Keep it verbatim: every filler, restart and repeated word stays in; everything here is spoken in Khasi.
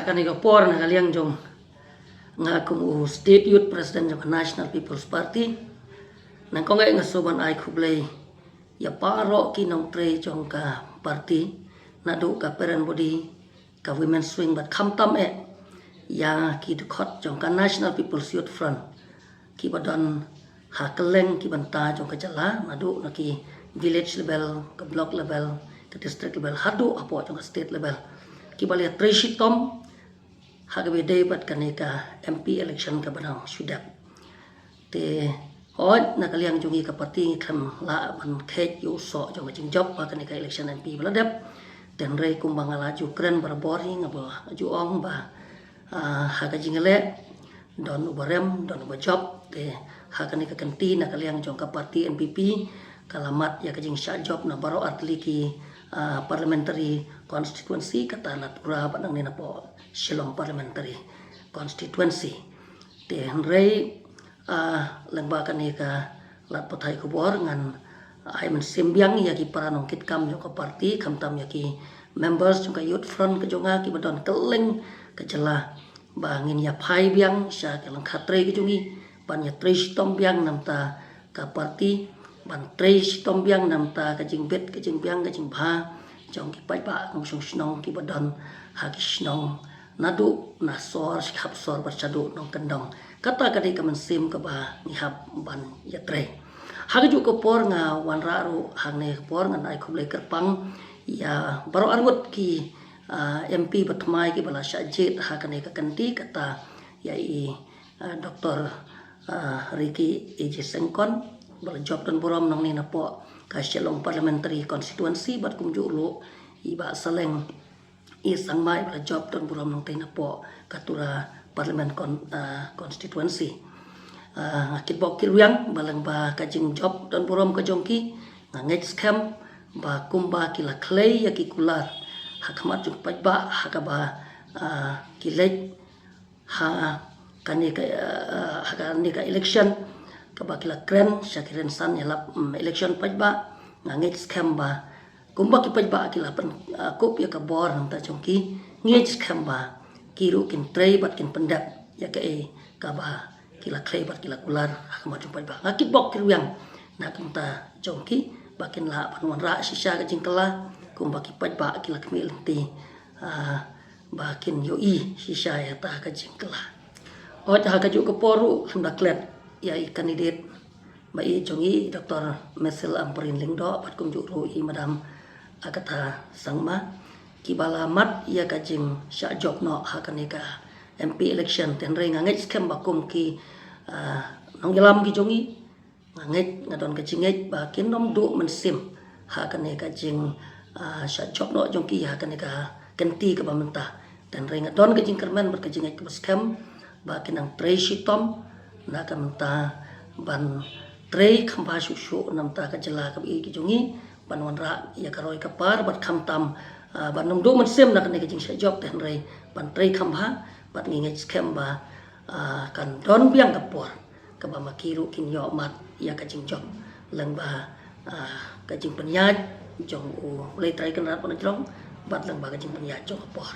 Kane ka por na ka liang jong nga kum u State Youth President jong ka National People's Party, nangkong eh nga sngewbha ban ai khublei ïa baroh ki nongtrei jong ka party, naduh ka parent body, ka women's wing bad khamtam eh ïa ki dkhot jong ka National People's Youth Front kiba don ha kylleng ki bynta jong ka jylla, naduh na ki village level, ka block level, ka district level, haduh hapoh jong ka state level, kiba la trei shitom ha kaba ïadei bad kane ka M P election kaba dang shu dep. Te hooid, na ka liang jong ngi ka party ngi khlem lah ban kheit ïa u soh jong ka jingjop ha kane ka election M P ba la dep. Te hynrei kumba nga la ju kren barabor hi, nga ba ju ong ba, ah, ha ka jingïaleh don uba rem, don uba jop. Te ha kane ka kynti na ka liang jong ka party N P P ka la mad ïa ka jingshah jop na baroh artylli ki, ah, parliamentary constituency, kata na Tura bad nangne napoh Shillong Parliamentary Constituency. Te hynrei, ah, lyngba kane ka lad pathai khubor ngan ai mynsiem biang ïa ki para nongkitkam jong ka party, khamtam ïa ki members jong ka Youth Front ka jong nga kiba don kylleng ka jylla, ba ngin ïa phai biang sha ka lyngkha trei ka jong ngi, ban ïa trei shitom biang na bynta ka party, ban trei shitom biang na bynta ka jingbit ka jingbiang ka jingbha jong ki paidbah nongshong shnong kiba don ha ki shnong naduh na sor, shi khap sor bad shaduh nongkyndong. Kata ka dei ka mynsiem kaba ngi hap ban ïa trei. Ha kajuh ka por nga wanrah ruh hangne ka por ngan ai khublei kyrpang ïa baroh arngut ki, ah, M P ba thymmai kiba la shah jied ha kane ka kynti, kata ïa i, ah, Doctor, ah, Ricky A J Syngkon ba la jop don burom nangne napoh ka Shillong Parliamentary Constituency, bad kumjuh ruh i Bah Saleng E Sangma ba la jop don burom nangtei napoh ka Tura Parliament Con-, ah, Constituency. Ah, nga kitbok kitrwiang ba lyngba ka jingjop don burom ka jong ki, nga ngeit skhem ba kumba ki la khlei ïa ki kular ha khmat jong ki paidbah ha kaba, ah, ki leit ha kane ka, ah, ha kane ka election, kaba ki la kren sha ki rynsan ïalap, mm, election paidbah, nga ngeit skhem ba kumba ki paidbah ki la pyn, ah, kup ïa ka bor na bynta jong ki, ngeit skhem ba ki ruh kin trei bad kin pyndep ïa kaei kaba ki la khlei bad ki la kular ha khmat jong paidbah. Nga kitbok kitrwiang na ka bynta jong ki ba kin lah ban wanrah shisha ka jingkylla kumba ki paidbah ki la khmih lynti, ah, ba kin ïohi shisha ïa kata ka jingkylla. Hooid, ha kajuh ka por ruh lada klet ïa i candidate ba i jong i, Doctor Mister Ampareen Lyngdoh, bad kumjuh ruh i Madam Agatha Sangma, kiba la mad ïa ka jingshah jop noh ha kane ka M P election. Te hynrei nga ngeit skhem ba kum ki, ah, nongïalam ki jong i, nga ngeit, nga don ka jingngeit ba kin ym duh mynsiem ha kane ka jing, ah, shah jop noh jong ki ha kane ka kynti kaba mynta. Te hynrei nga don ka jingkyrmen bad ka jingngeit kaba skhem ba kin nang trei shitom na ka bynta ban trei kham bha shuh shuh na ka bynta ka jylla kaba ïeit ka jong i, ban wanrah ïa ka roi ka par bad khamtam, ah, ban ym duh mynsiem na kane ka jingshah jop, te hynrei ban trei kham bha, bad ngi ngeit skhem ba, ah, kan don biang ka por kaba ma ki ruh kin ïoh mad ïa ka jingjop lyngba, ah, ka jingpynïaid jong U Blei Trai Kynrad ba na jrong bad lyngba ka jingpynïaid jong ka por.